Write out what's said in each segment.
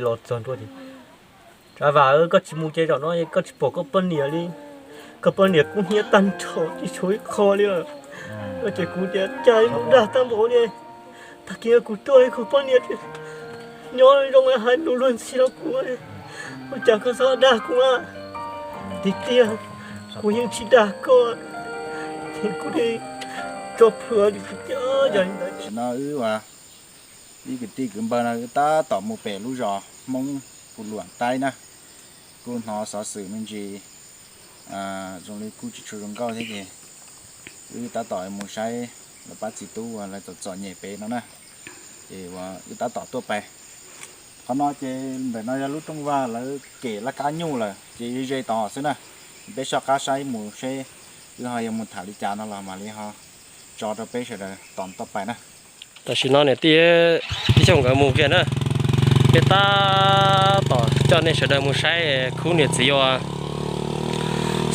Los txog ntua ces, Tsab Vam, koj tsis mus ces zaum no koj tsis pom koj poj niam li. Koj poj niam kub hnyiab tag nrho tsis tshuav ib qho li lawm. Ces kuv tias cas mus dag tag npaum li. Tag kis kuv tuaj kuv poj niam nyob zoo hais lus luag ntxhi rau kuv. Ua cas koj txhob dag kuv a? Tiag tiag, kuv yeej tsis dag koj. Kuv tso plhuav li tiag. Tam sim no wb ib kwv tij kwv npawg no wb tab tom mus pem lub zos Hmoob Pu Luam Taib na, kuj hnov xov xwm me ntsis zoo li kuj tsis tshua zoo nkauj thiab ces wb tab tom mus saib lawv pab txiv tub uas lawv txom txom nyem pem no na. Ces uas wb tab tom tuaj pais. Qhov no ces ntawm no yog lub rooj vag lawv kem laj kab nyuj lawm ces ze ze tod xwb na. Peb soj qab saib mus seb wb ho yuav mus tham li cas no los mam li ho tso rau peb sawv daws tos tau pais na. Tam sim no niam tij tib xyooj nkawd mus kiag na, peb tab tom coj nej sawv daws mus saib khub niam txiv uas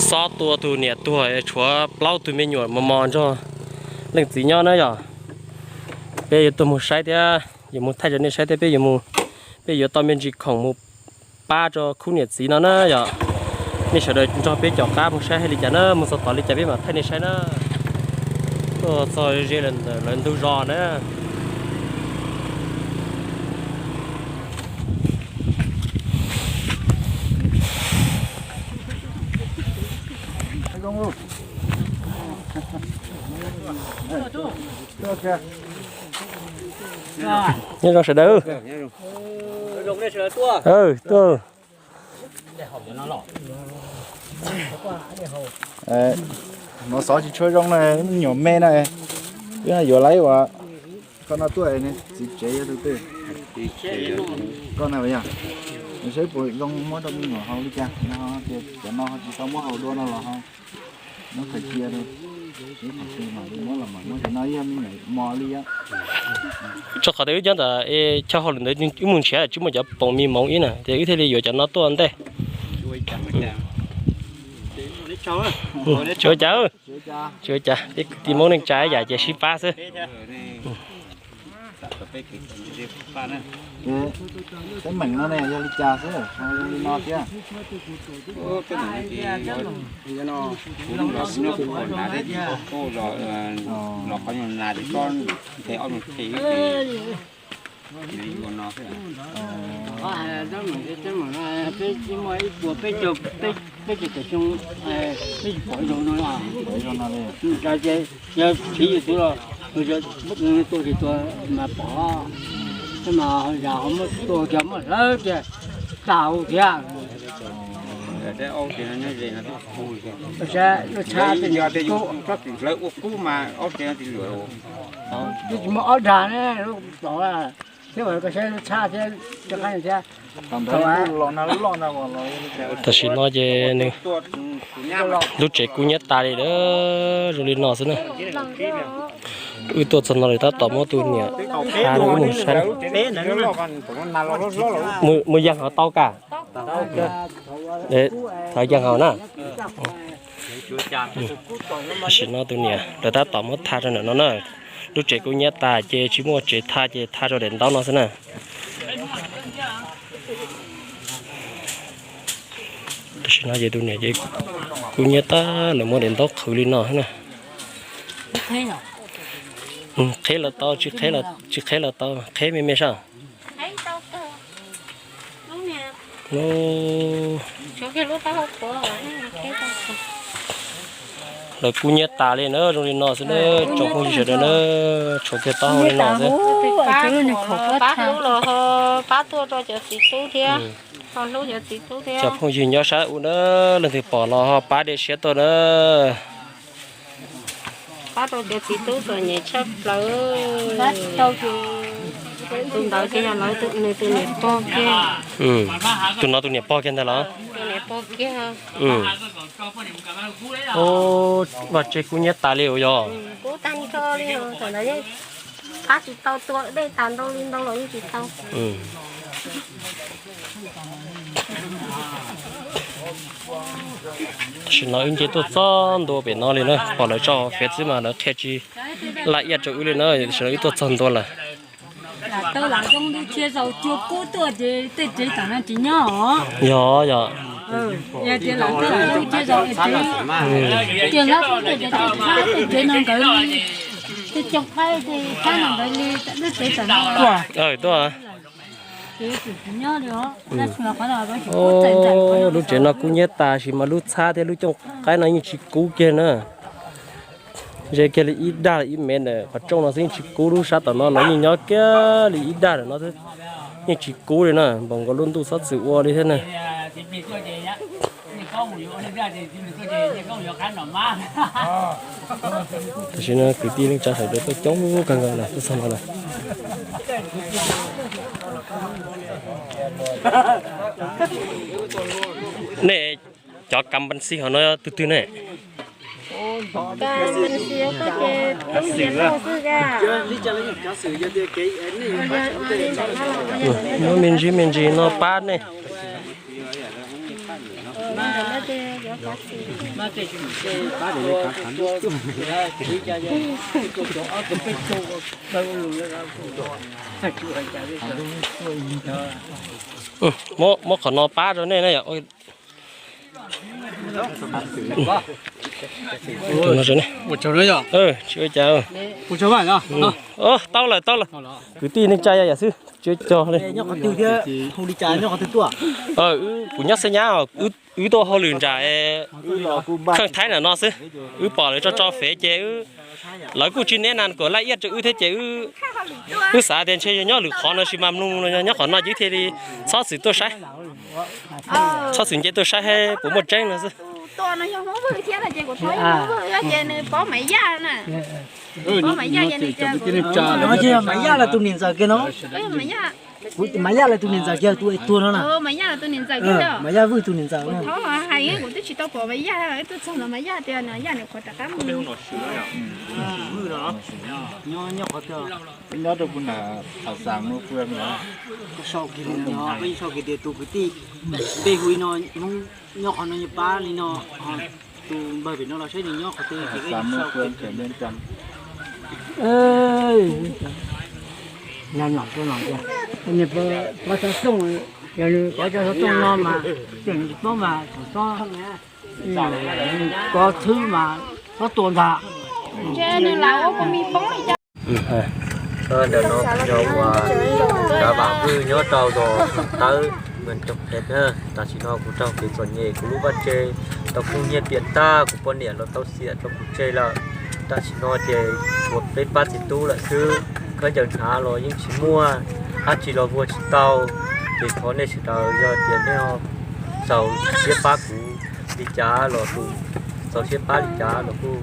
xob tua tus niam tuag tshuav plaub tug me nyuam mos mos nrog leej txiv nyob na yom. Peb yuav tuaj mus saib thiab yuav mus thaij rau nej saib thiab peb yuav mus, peb yuav tau me ntsis khoom mus pab rau khub niam txiv no na yom. Nej sawv daws nrog peb caum qab mus saib hais li cas na, mus txog tod li cas peb mam thaij nej saib na. Tuaj txog ze ntawm lawv ntug zos na. Nyob zoo sawv daws. Tuaj. Hnov xov tsis tshua zoo na, me nyuam me na, wb yuav lawv uas koj no tuaj, txiv tsev yog tus twg? Koj na yog, nws saib puas zoo muab rau me nyuam haus li cas no, tias cov no ho tsis tau muab haus dua no los ho muab khaws cia rau, ib thaum twg mam li muab los mam muab, cov no yog me nyuam mos li. Rau qhov tias wb nyob ntawm chaw hauj lwm ntawd wb mus nrhiav tsis muaj cov poom me moov ib na, ces wb thiaj li yuav cov no tuaj ntej. Tsis ua cas, tsis ua cas, peb kwv tij Hmoob neej tsa ib yam ces sib pab xwb. Teeb meem no ne yog li cas xwb, zoo li no thiab? Kuv los kuv nyob kuv pom nas thiab tsis tau tuaj los, los qhov nyuag nas tsis tsob nqhis ob nyuag qhis ces cia li yuav no xwb. Teeb meem no peb muaj ib puas peb caug, peb caug tawm xyoo, peb tsis pom zoo no. Yog khiv yus tus los, tuaj tsis tuaj mas pom, mas yam ho muab tua kiag muab hlawv kiag, tag hauv thiab. Saib lub tshab, tsob txwm hlawv ua kub mas ob tsev no tsis luam, twb tsis muaj ob dag ne, lub pom thiab, koj saib lub tshab thiab, rov qab thiab. Tam sim no ces nws, lub tsev kub hnyiab tas li lawm, zoo li no xwb na. Wb tuaj txog no lawm tab tom muab tus niam tha rau wb mus saib. Mus yag hauv tau kam. Thov yag hauv na. Tam sim no tus niam lawv tab tom muab tha rau ntawm no na. Lub tsev kub hnyiab tas ces tsis muaj tsev tha ces tha rau daim ntaub no xwb na. Tam sim no ces tus niam ces kub hnyiab tas lawm, muab daim ntaub qhwv li no xwb na. Qheb los tau, tsis qheb los tau, qheb me me saib. Lawv kub hnyiab tas li na, zoo li no xwb na, tsoom phooj ywg sawv daws na, tshuav kiag taub hau li no xwb. Pab hlub los ho pab tuaj rau cov txiv tub thiab, ho hlub cov txiv tub thiab. Cov phooj ywg nyob sab ub na, leej twg pom los ho pab dej siab tuaj na. Pab rau cov txiv tub txom nyem tshaj plaws. Tus ntawd ces yog lawv, nws tus niam pog kiag. Tus no tus niam pog kiag ntag los? Tus niam pog kiag. Vaj tse kub hnyiab tas li uas yog. Kub tag nrho li, thaum ntawd yeej pab tsis tau, tua dej tas ntau li ntau los yeej tsis tau. Tam sim no wb nce tuaj txog ntua pem no li na, pom lawv tso hauv Fev xwb mas lawv qhia tsis laj iaj rau wb li na, tam sim no wb tuaj txog ntua lawm. Lam tau lam zoo li thiaj zaus cua kub tuaj ces tej tsev tam no tsis nyob os. Yog yog. Yog tias lam tau lam zoo thiaj zaus es tsev, tias hlob kub tuaj ces tej tsev no nkawd li, tej cooj qaib tej tshab no nkawd li lub tsev tam no tuaj. Ces tsis nyob li os. Lub tsev no kub hnyiab tas sis mas lub tshab thiab lub cooj qaib no yeej tsis kub kiag na. Ze kiag li ib dag ib mev ntawm qhov rooj no xwb yeej tsis kub, lub sab tom no no yeej nyob kiag li ib dag ntawm no xwb, yeej tsis kub li na, npaum nkaus lub ntuj txhob txwm ua li thiab na. Tam sim no kwv tij neej tsa sawv daws tuaj coob kawg nkaus na, tuaj txog no na. Nej cov kam npas xi hov no tus twg ne? Muab me ntsis me ntsis no pab nej. Muab qhov no pab rau nej na yom. Tsis ua cas. Tau lawm tau lawm. Kwv tij neej tsa yam xwb tsis ua cas li. Kuv nyob Xeeb Nyab, wb tuaj hauj lwm nram Kheej Thaib ntawm no xwb. Wb pom lawv tso tso fev ces lawv kuj tsis neb na kom laj iab rau wb thiab ces wb xav tias ntshe yog nyob lwm qhov no sis mas mloog nyob qhov no ces wb thiaj li txhob txwm tuaj saib. Txhob txwm nce tuaj saib puas muaj tseeb no xwb. Maiv Yaj los tus niam ntxawm kiag no. Maiv Yaj los tus niam ntxawm kiag tus tuag no na. Maiv Yaj Vwj tus niam ntxawm. Kuv twb tsis tau pom Maiv Yaj, twb txog ntawm Maiv Yaj tias Yaj nws qhuav rov qab mus. Nyob rau kuv na, Thas Xas Muas Pua no. Koj sau kiag li no, koj yeej sau kiag tias tus kwv tij npe hu li no, Hmoob nyob qhov no nyob pab li no, tus npawg pem no los saib nws nyob qhov twg ces koj yeej sau kiag. Pov xov tooj, yog nws pov xov tooj no mas tseem tsis paub mas tseem txhob, pov thwb mas txhob tua ntag. Ntawm no kuv yog uas Kav Vam Vwj nyob rau zos Tawb, Moos Toom Phem na. Tam sim no kuv raug kev txom nyem, kuv lub vaj tse tau kub hnyiab tiam tag, kuv poj niam los tau xiam rau kuv tseg lawm. Tam sim no ces tshuav peb pab txiv tub lawm xwb, khaub ncaws hnav los yeej tsis muaj, dab tsi los vuag tsis tau. Ces thov nej sawv daws yog tias nej txaus siab pab kuv li cas los kuj, txaus siab pab li cas los kuj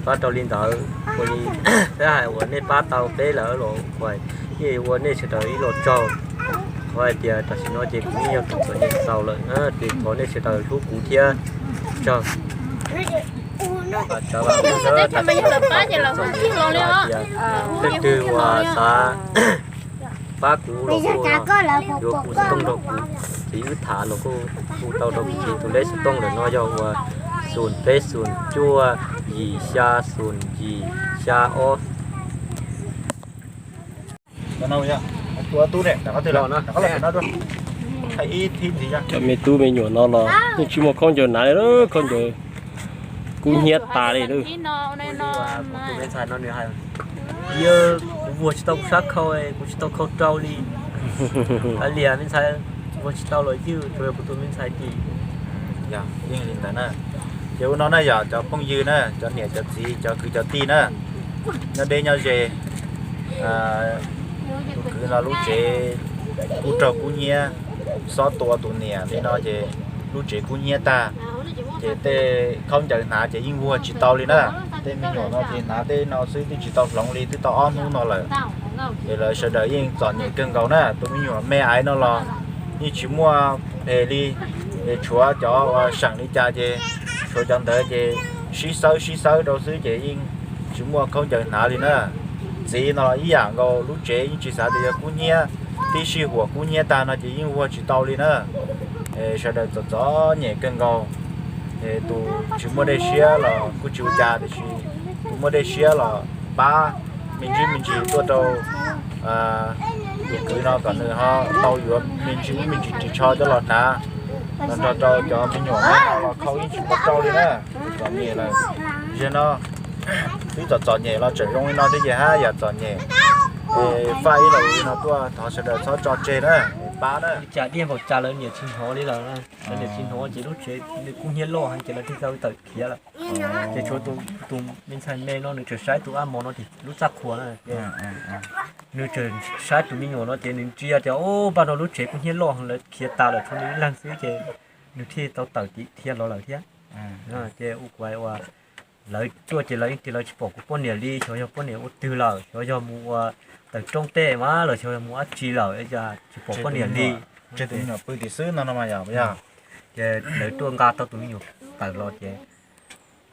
pab rau li ntawd. Ua li peb hais uas nej pab tau peb lawm los kuj ua nej sawv daws ib los tsaug. Qhov hais tias tam sim no ces kuv yeej yog tus txom nyem txaus lawm, ces thov nej sawv daws hlub kuv thiab. Tsaug. Leej twg uas xav pab kuv los kuj yuav hu xov tooj rau kuv, ces wb tham los kuj hu tau rau kuv, ces tus lej xov tooj ntawm no yog uas xoom peb xoom cuaj yim xya xoom yim xya ob. Cov me tub me nyuam no los yeej tsis muaj khaub ncaws hnav li, khaub ncaws kub hnyiab tas li. Kuv vuag tsis tau kuv sab khau, kuv tsis tau khau rau li. Lias me ntxhais, vuag tsis tau los ywj, tsuas yog kuv tus me ntxhais dim. Yog yeej li ntawd na. Ces ua no na yog cov phooj ywg na, cov niam cov txiv, cov kwv cov tij na, nyob deb nyob ze, tus kwv no lub tsev kuj raug kub hnyiab, xob tua tus niam li no ces lub tsev kub hnyiab tag. Ces tej khaub ncaws hnav ces yeej vuag tsis tau li na. Tej me nyuam no ces hnav tej no xwb twb tsis tau hloov li, twb tau ob hnub no lawm. Ces lawv sawv daws yeej txom nyem kawg nkaus na. Tus me nyuam me aiv no los yeej tsis muaj phem li, es tshuav cov uas seem li cas ces tshuav cov ntawd ces sib xawb sib xawb rau xwb ces yeej tsis muaj khaub ncaws hnav li na. Txiv no los ib yam nkaus, lub tsev yeej tsis xav tias yog kub hnyiab, tib sij huam kub hnyiab tag no ces yeej vuag tsis tau li na. Sawv daws txom txom nyem kawg nkaus. Tus tsis muaj dej siab los kuj tsis ua cas, tiam sis tus muaj dej siab los pab me ntsis me ntsis tuaj rau, Tus kwv no kom nws ho tau yuav me ntsis ub me ntsis ris tsho coj los hnav los nrog rau cov me nyuam no los khau yeej tsis muaj rau li na. Txom nyem lawm. Zaum no twb txom txom nyem los tseem zoo li no thiab ces haj yam txom nyem. Es faj ib los li no tuaj thov sawv daws txhob tso tseg na, pab na. Cas diaj npaum cas lawv niam tsis hnov li lawm, lawv niam tsis hnov ces lub tsev nws kub hnyiab loj heev ces lawv thiaj tau tawm khiav lawm. Ces tshuav tus me ntxhais me no nws tseem saib tus ab mos no ces lub txaj qhuas na, nws tseem saib tus me nyuam no ces nws ntsia tias, o, npaj no lub tsev kub hnyiab loj heev, lawv khiav tas lawm tshuav nws ib leeg xwb ces nws thiaj tau tawm tim dhia los lawm thiab. Ces ua kuv ua lawv tuaj ces lawv yeej tias lawv tsis pom kuv poj niam li, xyov yog poj niam ua twg lawm, xyov yog mus ua tawm rooj tej mas los xyov yog mus dab tsi lawm, tsis pom poj niam li. Tseg tus me nyuam pw tim xwb no no mas yog, yog. Ces lawv tuaj nqa tau tus me nyuam tawm los ces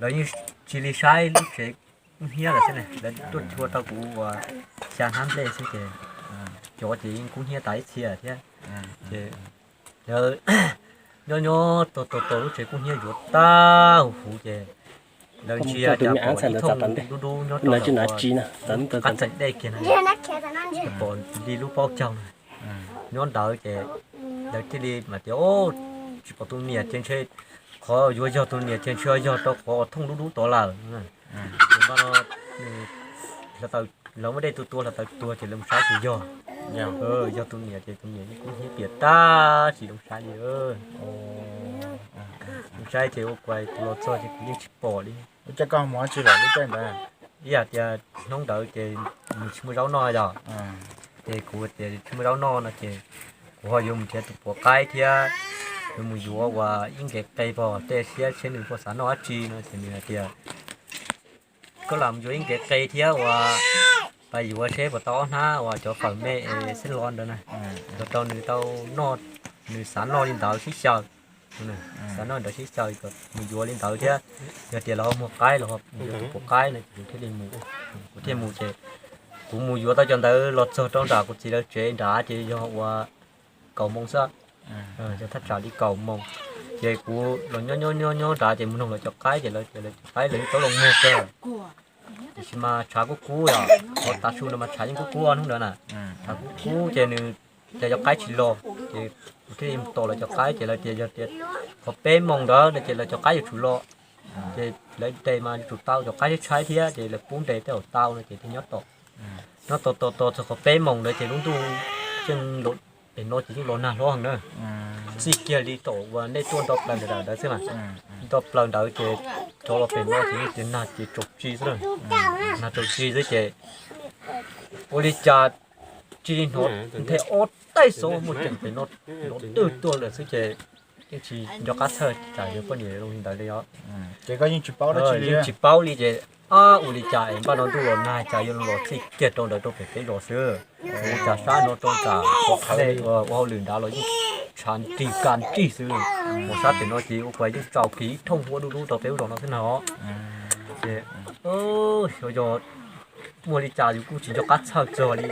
lawv yeej cia li saib lub tsev kub hnyiab lawm xwb ne, lawv tuaj cuag tau kuv ua xya hnab nplej xwb ces cov ces yeej kub hnyiab tas ib txhia thiab. Ces lawv nyob nyob tos tos tos lub tsev kub hnyiab yuav tag huv huv ces lawv ntsia cas pom ib thooj dub dub nyob rau qab txaim dej kiag na, pom li lub pob caug na. Nyob ntawd ces lawv thiaj li mas tias, o, tsis pom tus niam ces ntshe qhov yuav yog tus niam ces ntshe yog rau qhov uas thooj dub dub tod lawm. Ces npaj no lawv muab dej tua tua hluav taws tuag ces lawv mus saib ces yog, yog tus niam ces tus niam yeej kub hnyiab piam tag tsis zoo saib li. Zoo saib ces ua kuv los txog ces kuv yeej tsis pom li. Lub caij koj mus dab tsi lawm lub caij ntawd? Ib yam tias hnub ntawd ces nws tsis muaj zaub noj yog, ces kuv tias tsis muaj zaub noj no ces kuv ho yuav mus nrhiav tus puav qaib thiab yuav mus yuav uas ib nkev qe pog tej siab seb nws puas xav noj dab tsi no ces nws hais tias koj lam mus yuav ib nkev qe thiab uas pais yuav seb puas tau ob hnab uas cov fawm me es xeb los ntawd na, los rau nws tau noj, nws xav noj li ntawd sib xyaw, xav noj ntawd sib xyaw kom mus yuav li ntawd thiab. Yog tias lawv ho muag qaib los yuav tus puav qaib no ces kuv thiaj li mus, kuv thiaj mus ces kuv mus yuav tau cov ntawd los txog rau nram kuv txiv lawv tsev nrad ces yog uas kaum moos xwb, yog thaj tsam li kaum moos. Ces kuv los nyob nyob nyob nyob nrad ces mus noog lawv cov qaib ces lawv tias lawv cov qaib lawv yeej tau los muag kawg, tiam sis mas tshav kub kub yom, qhov tav su no mas tshav yeej kub kub hnub ntawd na, tshav kub kub ces nws cas cov qaib tsis los ces kuv thiaj li mus tos lawv cov qaib ces lawv tias yog tias qhov peb moos ntawd no ces lawv cov qaib yuav tsum los. Ces lawv tes mas yuav tsum tau cov qaib tshaib tshaib thiab ces lawv pub ntes tej zaum tau no ces thiaj nyob tos. Nyob tos tos tos txog qhov peb moos ntawd ces lub ntuj yeej, pem no ces yeej los nag hlob heev na. Txij kiag li tom uas nej tuaj nto plaws ntawd ntawd xwb mas, nto plaws ntawd ces rov los pem no ces yeej tias nag ces tsaus tsi xwb na. Nag tsaus tsi xwb ces ua li cas tsis hnov nthe ob taig xob muaj ceem pem no, nrov twg tuaj lawm xwb ces yeej tsis nco qab txhawj tsam yog poj niam zoo li ntawd li os. Ces koj yeej tsis paub dab tsi li, yeej tsis paub li ces ua li cas es npaj no ntuj los nag cas yuav los txij kiag rau ntawd rau pem peb zos xwb. Ua cas sab no rau nram ua hauj lwm nrad los yeej tshav nrig ka nrig xwb, mus sab pem no ces ua cas yeej tsaus kiag ib thooj huab dub dub rau peb lub zos no xwb na. Ces yog muaj li cas yus kuj tsis nco qab txhawj txog li.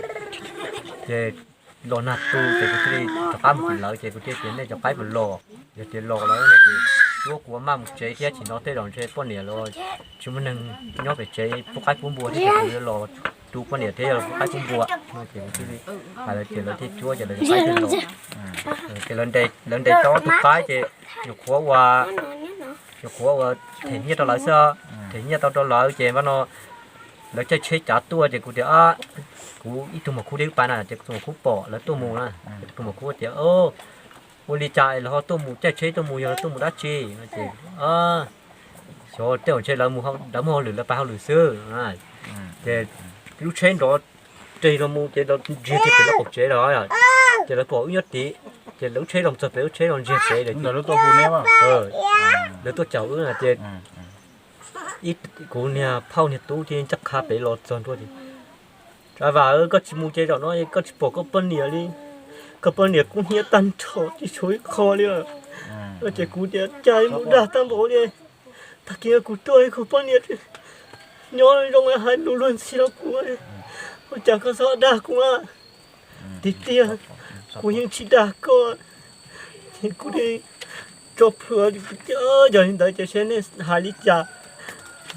Ces los nag tu ces kuv thiaj li rov qab mus tim lawv ces kuv thiaj tias nej cov qaib puas los, yog tias los lawm no ces cuab kuv maj mus tsev thiab tsis no tej zaum ntshe poj niam los tsis muaj neeg nyob pem tsev pub qaib pub npua thiab ces kuv yuav los tu poj niam thiab yuav los pub qaib pub npua no ces kuv thiaj li hais lawv ces lawv thiaj cuab ces lawv cov qaib thiaj los. Ces lawv ntes tau ob tug qaib ces nyuam qhuav ua, nyuam qhuav ua them nyiaj rau lawv xwb, them nyiaj tau rau lawv ces npaj no lawv caij tsheb cav tuaj ces kuv tias kuv ib tug muam khub deb pais na ces kuv tus muam khub pom lawv tuaj mus na, tus muam khub tias ua li cas es lawv ho tuaj mus caij tsheb tuaj mus, yog lawv tuaj mus dab tsi no ces xyov tej zaum ntshe lawv muaj hauj lwm lawv pais hauj lwm xwb. Ces lub tsheb nrov reg los mus ces los ntsiag kiag pem lub qaum tsev lawm, ces lawv pom wb nyob tid, ces lub tsheb los txog pem lub tsheb los ntsiag pem lawm. Lawv tuaj caum wb na ces kuv niag phauj niag tub thiab ncaj qha pem los txog ntua tias, Vam, koj tsis mus ces zaum no koj tsis pom koj poj niam li. Koj poj niam kub hnyiab tag nrho tsis tshuav ib qho li lawm. Ces kuv tias cas mus dag tag npaum li, tag kis kuv tuaj koj poj niam nyob zoo hais lus luag ntxhi rau kuv, ua cas koj txhob dag kuv a? Tiag tiag, kuv yeej tsis dag koj. Ces kuv thiaj tso plhuav, yog li ntawd ces seb nej hais li cas.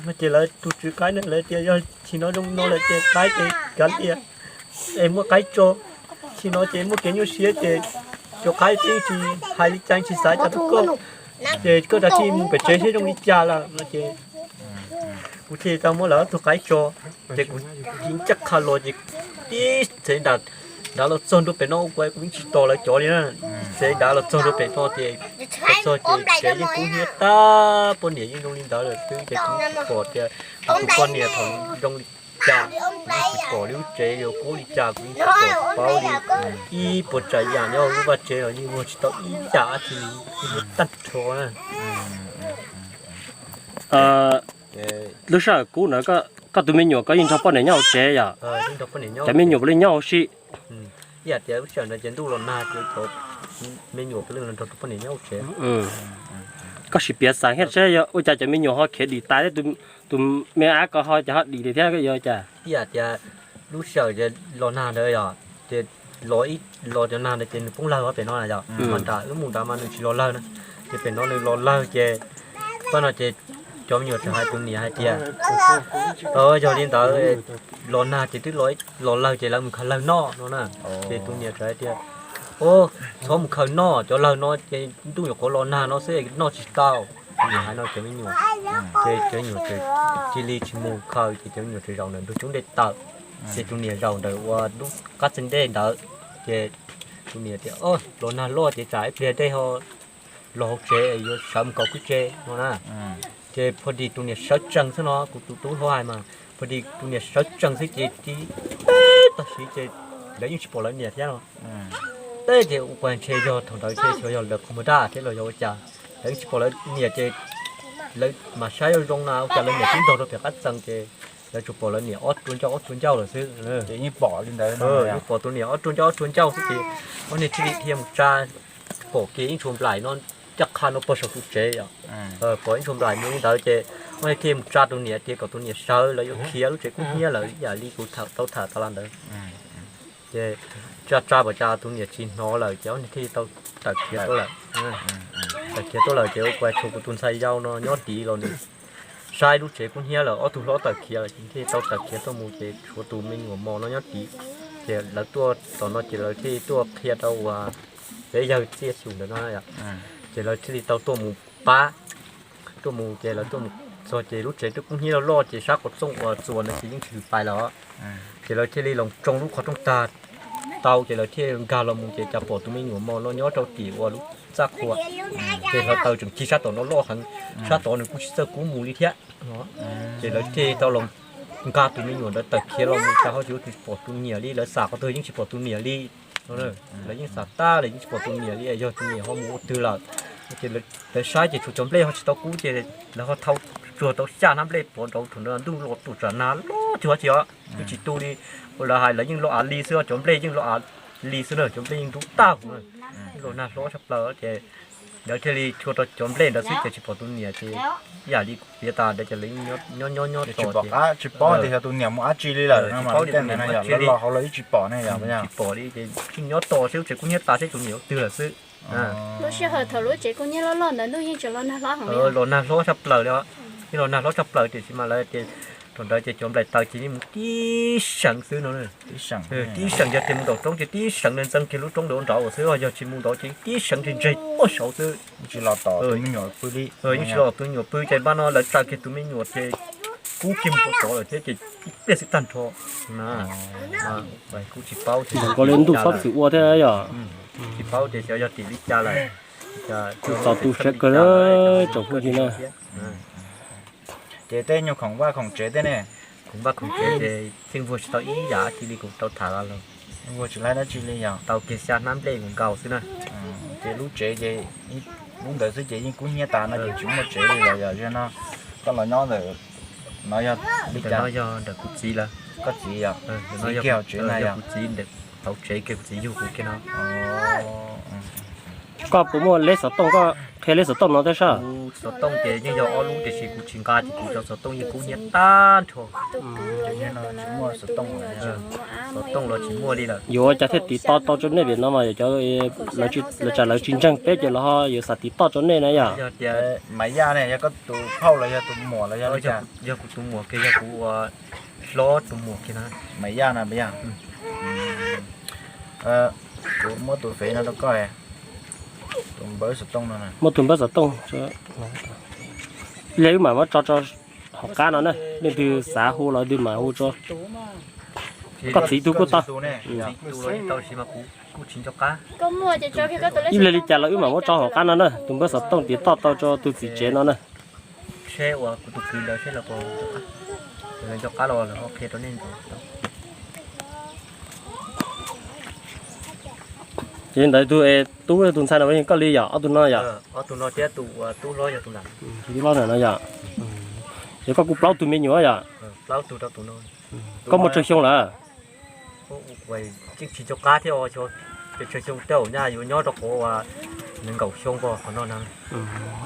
No ces lawv tus tswv qaib na lawv tias yog tsis no zoo no lawm ces qaib ces kav liam es muab qaib tso. Tsis no ces muaj kev nyuaj siab ces cov qaib tseeb tsis hais li cas tsis xav cas rau koj, ces koj rov qab mus pem tsev seb zoo li cas lawm no ces kuv thiaj tau muab lawv ob tug qaib tso, ces kuv cia li ncaj qha los ces tib txhev nram nrad los txog ntua pem no ua kuv yeej tsis tos lawv cov li na. Tib txhev nrad los txog ntua pem no ces los txog ces tsev yeej kub hnyiab tag, poj niam yeej zoo li ntawd lawm xwb ces kuv pom tias kuv tus poj niam thaum zoo li cas, kuv yeej tsis pom li lub tsev yuav kub li cas, kuv yeej tsis pom paub li. Ib puas tsav yam nyob lub vaj tsev los yeej muag tsis tau ib yam dab tsi li, yeej tag nrho na. Lub sij hawm kub na, koj tus me nyuam koj yeej nrog poj niam nyob hauv tsev yom? Cov me nyuam puav leej nyob hauv si. Ib yam tias lub sij hawm no ces ntuj los nag ces cov me nyuam puav leej nrog tus poj niam nyob hauv tsev. Koj sim piav xav thiab seb ua cas cov me nyuam ho khiav dim tas thiab, tus me ab ko ho cas ho dim li thiab yuav cas? Ib yam tias lub sij hawm los nag ntawd yom, ces los ib los cov nag ntawd ces nws poob lawg pem no na yom, mas nram wb mus nrad mas nws tsis los lawg na, ces pem no nws los lawg ces pab no ces cov me nyuam txawm hais tus niam hais tias, yog li ntawd los nag ces twb los lawg ces lawv mus khaws lawg noj no na. Ces tus niam txawm hais tias, o, txhob mus khaws noj, cov lawg no ces ntuj nyuam qhuav los nag no xwb noj tsis tau. Tus niam hais no cov me nyuam, ces cov me nyuam cia li tsis mus khaws ces cov me nyuam txawm zaum ntawm ntug cub ntej tawm. Ces tus niam zaum ntawm ua lub qab txeeg ntej ntawd, ces tus niam tias, o, los nag loj ces tsam ib pliag dej ho los hauv tsev yuav sawv mus kaus kwj tse no na. Ces pho dis tus niam sawv tsees xwb no, kuv tus tub hlob hais mas, pho dis tus niam sawv tsees xwb ces tib tag siv ces lawv yeej tsis pom lawv niam thiab no. Teb ces ua cas ntshe yog thaum ntawd ntshe xyov yog lawv qhov muag daj thiab los yog ua cas, lawv yeej tsis pom lawv niam ces lawv mas saib zoo zoo na ua cas lawv niam twb nrog rau pem qab txeeg ces lawv tsuas pom lawv niam ob rua ncauj ob rua ncauj lawm xwb. Yeej pom li ntawd, yeej pom tus niam ob rua ncauj ob rua ncauj xwb ces ob niag thiaj li dhia mus tsa, pom kiag ib ntshua nplaim no ncaj qha no pog saum tus tsev os. Pom ib ntshua nplaim mus li ntawd ces ob niag thiaj mus tsa tus niam tias kom tus niam sawv lawv yuav khiav lub tsev kub hnyiab lawm ib yam li kuv tau tham tas los ntawd. Ces tsa tsa pom cas tus niam tsis hnov lawm ces ob niag thiaj li tau tawm khiav tuaj lawm. Tawm khiav tuaj lawm ces ua cas tshuav kuv tus ntxhais yau no nyob tid los nws saib lub tsev kub hnyiab lawm ob tug hlob tawm khiav lawm ces thiaj li tau tawm khiav tuaj mus ces tshuav tus me nyuam mos no nyob tid. Ces lawv tuaj tom no ces lawv thiaj li tuaj qhia rau uas peb yawg Txiaj Xyum ntawd no. Ces lawv thiaj li tau tuaj mus pab, tuaj mus ces lawv tuaj mus txog ces lub tsev twb kub hnyiab loj loj ces sab qhov txooj uas txuas ntawd ces yeej tsis lwm pais lawm. Ces lawv thiaj li los tsoo lub qhov rooj tag tau ces lawv thiaj nkag los mus ces cas pom tus me nyuam mos no nyob rau tim uas lub txaj qhua. Ces hluav taws tseem ci sab tom no loj heev, sab tod nws kuj tsis txawj kub mus li thiab. Ces lawv thiaj tau los nqa tus me nyuam ntawd tawm khiav los mus cas ho tsis pom tus niam li, lawv xam qhov twg yeej tsis pom tus niam li. Lawv yeej xam tag lawm yeej tsis pom tus niam li, yog tus niam ho mus ua twg lawm. Ces lawv saib ces tshuav cov nplej ho tsis tau kub ces lawv ho thau tsuag tau xya hnab nplej pov nraud thaum ntawd ntuj los tuaj tsam nag loj cuag tsis os, twb tsis tu li. Ua lawv hais lawv yeej los av li xwb, cov nplej yeej los av li xwb na, cov nplej yeej ntub tag huv na. Los nag hlob tshaj plaws ces lawv thiaj li tshua rau cov nplej ntawd xwb ces tsis pom tus niam ces ib yam li kuv piav tas ntawd ces lawv nyob nyob nyob tos tsis paub tias yog tus niam mus dab tsi li lawm no mas tej ntawd no yog lawv los hauv lawv yeej tsis pom ne, tsis pom li ces yeej nyob tos seb lub tsev kub hnyiab tas seb tus niam ua twg lawm xwb. Lub sij hawm thaum lub tsev kub hnyiab loj loj ntawd ntuj yeej tseem los nag hlob heev li. Los nag hlob tshaj plaws li, yeej los nag hlob tshaj plaws tiam sis mas lawv tias thaum ntawd ces cov nplaim taws ces yeej mus tib seev xwb no. Tib seev yog tias mus nraum roob ces tib seev ntawd ntxeev kiag lub roob ntawd ua nraud xwb, yog tsis mus nraud ces tib seev ntseg ntseg puag saud xwb. Tsis los tom tus me nyuam pw li. Yeej tsis los tom tus me nyuam pw ces npaj no lawv tsaws kiag tus me nyuam ces kub kiag mus rau tod lawm thiab ces ib pliag xwb tag nrho. Kuj tsis paub tias nkaus li ntuj xob txwm ua thiab yom. Tsis paub tias xyov yog tim li cas lawm. Txaus tu siab kawg tsoom phooj ywg na. Ces tej nyuag khoom vaj khoom tsev tej ne? Khoom vaj khoom tsev ces yeej vuag tsis tau ib yam dab tsi li, kuv tau tham los vuag tsis laib dab tsi li yog tau kiag xya hnab nplej nkaus xwb na. Ces lub tsev ces lub ntawd xwb ces yeej kub hnyiab tas no ces tsis muaj tsev li los yog no koj los nyob ntawm no yog li cas? Yog ntawm kuv txiv lawm. Koj txiv yog? Txiv kiag hauv tsev na yog? Kuv txiv ntawm hauv tsev kiag, kuv txiv yug kuv kiag no. Koj puas muaj leb xov tooj, koj qhia leb xov tooj no thiab sab? Kuv xov tooj ces yeej yog ob lub tiam sis kuv tsis nqa ces kuv cov xov tooj yeej kub hnyiab tag nrho. Xov tooj los tsis muaj li lawm. Yuav ua cas thiaj tiv toj tau rau nej vim no mas yog cov lawv tsam lawv tsis ntseeg peb ces los ho yuav xav tiv toj rau nej na yom. Yog tias Maiv Yaj ne, yog koj tus phauj los yog tus muam los yog li cas? Yog kuv tus muam kiag, yog kuv ua hlob tus muam kiag na. Maiv Yaj na, Maiv Yaj. Kuv muab tus fev no rau koj, tus npawb xov tooj no. Muab tus npawb xov tooj. Ib pliag wb mam muab tso rau hauv qab no na, leej twg xav hu los leej twg mam hu tso. Koj txiv tus kuj tau. Ib pliag li cas los wb mam muab tso hauv qab no na, tus npawb xov tooj tiav toj tau rau tus txiv tsev no na. Ces ntawd tus es tub tus ntxhais no koj li yom, ob tug no yom? Tub hlob no yom. Ces koj kuj plaub tug me nyuam yom? Koj muaj tsawg xyoo lawm? Tsis tso qab thiab, tsawg xyoo tej zaum nyaj yuav nyob rau qhov uas nws nkaum xyoo ko qhov no na.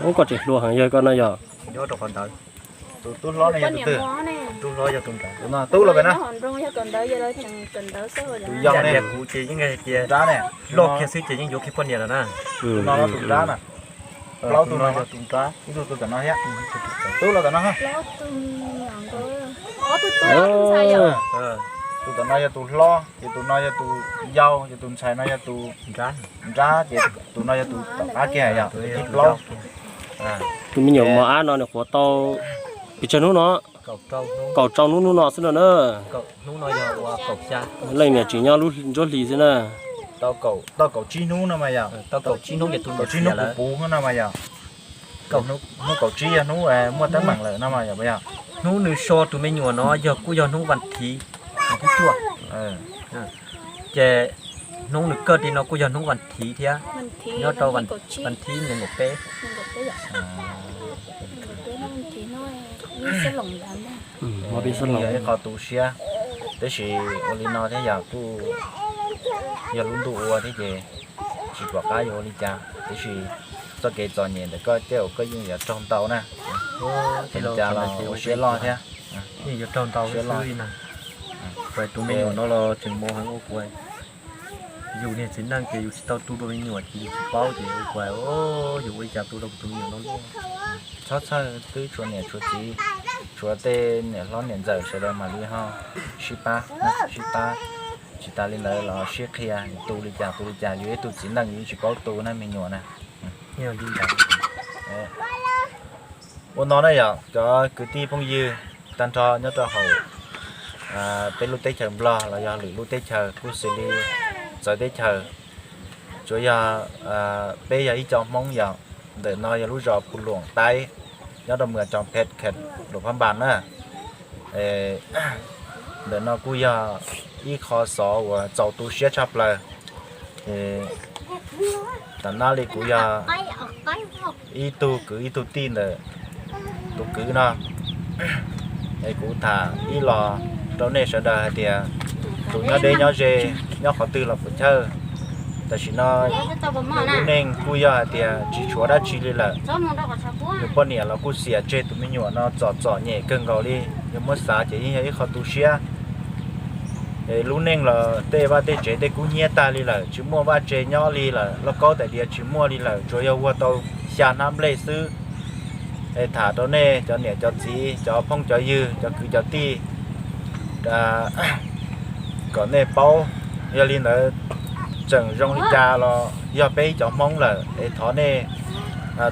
Ub, koj tseem hluas heev yog koj no yog. Nyob rau qhov ntawd. Tus tub hlob no yog tus twg? Tub hlob yog tus nrad. Tub los pem na. Tus yau ne. Kuv ces yeej tias loj kiag xwb ces yeej yuav kiag poj niam lawm na. Tus no tus nrad na. Plaub tus no yog tus nrad, ib tug tus tom no thiab. Tub los tom no. Tus tom no yog tus hlob, ces tus no yog tus yau, ces tus ntxhais no yog tus nrad, ces tus no yog tus tom qab kiag yom, tus plaub. Tus me nyuam mos ab no nws qhuav tau pes tsawg hnub no? Kaum rau hnub no xwb no na. Leej niam tseem nyob lub ntsuab hlis xwb na. Tau kaum tsib hnub no mas yog. Kaum tsib hnub puv no mas yog. Hnub kaum tsib yog hnub muaj teeb meem lawm no mas yog. Hnub nws so tus me nyuam no yog kuj yog hnub vas thiv, vas thiv cuaj. Ces hnub nws kawg li no kuj yog hnub vas thiv thiab, nyob rau vas thiv nees nkaum peb. Yog ib qho tu siab, tab sis ua li no thiab yog kuj yog lub ntuj ua thiab ces tsis pom qab yuav ua li cas, tiam sis txoj kev txom nyem ntawm koj tej zaum koj yeej yuav raug ntau na. Ua li cas los ua siab loj thiab. Yeej yuav raug ntau siab loj. Tus me nyuam no los tseem mus heev ua kuv, yus niag txiv neej ces yus tsis tau tu dua me nyuam ces yus tsis paub ces ua kuv, yus ua li cas tu tau tus me nyuam no. Txhob txhawj, twb tshuav niam tshuav txiv, tshuav tej niam hlob niam ntxawm sawv daws mam li ho sib pab, sib pab. Tsis tas li ntawd los sib qhia, tu li cas tu li cas, yus ib tug txiv neej yus tsis paub tu na me nyuam na. Ua no na yom, cov kwv tij phooj ywg tag nrho nyob rau hauv peb lub teb chaws Nplog los yog lwm lub teb chaws kuj xws li txawv teb chaws, tsuas yog peb yog ib co Hmoob yom. Ntawm no yog lub zos Pu Luam Taib, nyob rau mwm Coo Phet Khet, Luam Phab Npas na. Ntawm no kuj yog ib qho xov uas txaus tu siab tshaj plaws. Tam nab li kuv yog ib tug kwv ib tug tij ntawm tus kwv no, es kuv tham ib los rau nej sawv daws hais tias tus nyob deb nyob ze, nyob qhov twg los puas chawj. Tam sim no lub neej kuj yog hais tias tsis tshuav dab tsi li lawm. Yus poj niam los kuj xiam tseg tus me nyuam no txom txom nyem kawg nkaus li. Yog muab xav ces yeej yog ib qho tu siab. Lub neej los tej vaj tej tsev tej kub hnyiab tag li lawm, tsis muaj vaj tsev nyob li lawm, lauj kaub tais diav tsis muaj li lawm, tsuas yog ua tau xya hnab nplej xwb. Es tham rau nej cov niam cov txiv, cov phooj cov ywg, cov kwv cov tij, kom nej paub. Yog li ntawd, tseem zoo li cas los yog peb ib cov Hmoob lawm, es thov nej,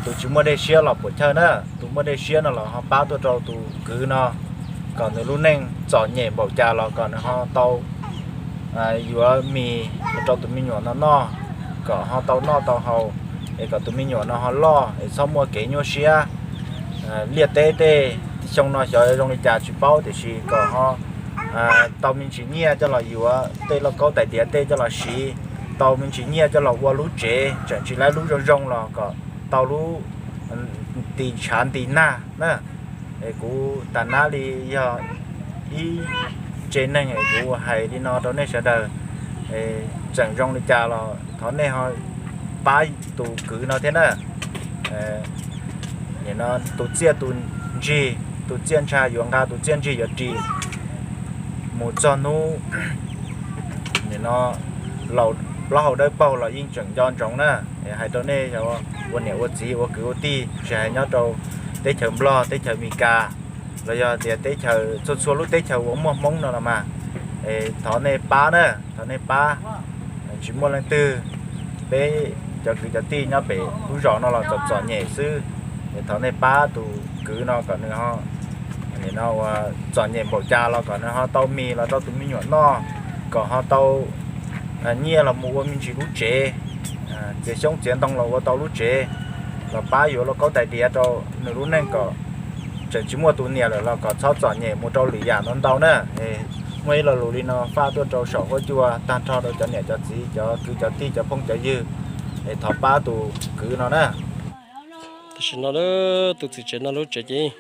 tus tsis muaj dej siab los puas chawj na, tus muaj dej siab no los ho pab tuaj rau tus kwv no, kom nws lub neej txom nyem npaum cas los kom nws ho tau yuav mis rau tus me nyuam no noj, kom ho tau noj tau haus, es kom tus me nyuam no ho loj es txhob muaj kev nyuaj siab. Liaj teb tej xyoo no xyov zoo li cas tsis paub, tiam sis kom ho tau me ntsis nyiaj coj los yuav tej lauj kaub tais diav tej coj los siv, tau me ntsis nyiaj coj los ua lub tsev, tseem tsis laib lub zoo zoo los kom tau lub nti tshav nti nag na. Es kuv tas nab li yog ib tse neeg es kuv hais li no rau nej sawv daws. Tseem zoo li cas los thov nej ho pab tus kwv no thiab na. Nim no tus txiaj tus ntsig, tus txiaj ntsha yuav nqa, tus txiaj ntsig yuav ris, mus txog hnub nim no laus plaub hau dawb paug los yeej tseem nco ntsoov na. Hais rau nej ua niam ua txiv ua kwv ua tij, tsis hais nyob rau teb chaws Nplog, teb chaws Amelikas, los yog tias teb chaws txhua txhua lub teb chaws uas muaj Hmoob no los mas, thov nej pab na, thov nej pab. tsis muaj leej twg, peb cov kwv cov tij nyob pem lub zos no los txom txom nyem xwb. Es thov nej pab tus kwv no kom nws ho, nim no uas txom nyem npaum cas los kom nws ho tau mis los rau tus me nyuam noj, kom ho tau nyiaj los mus ua me ntsis lub tsev, txiav xyoob txiav ntoo los ua tau lub tsev, los pab yuav lauj kaub tais diav rau nws lub neej kom tseem tsis muaj tus niam lawm los kom txhob txom nyem mus rau lwm yam ntau ntau na. Muaj ib lo lus li no faj tuaj rau saum huab cua tag nrho rau cov niam cov txiv cov kwv cov tij cov phooj cov ywg, es thov pab tus kwv no na. Tam sim no tus txiv tsev no lub tsev ces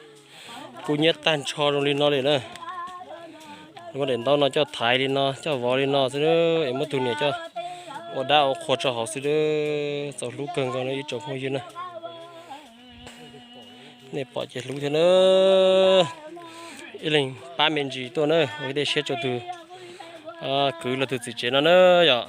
kub hnyiab tag nrho zoo li no li na. Muab daim ntaub no coj thaiv li no coj vov li no xwb, es muab tus niam coj ua dab ua qhua rau hauv xwb, txaus hlub kawg nkaus no ib tsoom phooj ywg na. Nej pom ces hlub thiab na. Ib leeg pab me ntsis tuaj na, ua tej siab rau tus kwv los tus txiv tsev no na yom.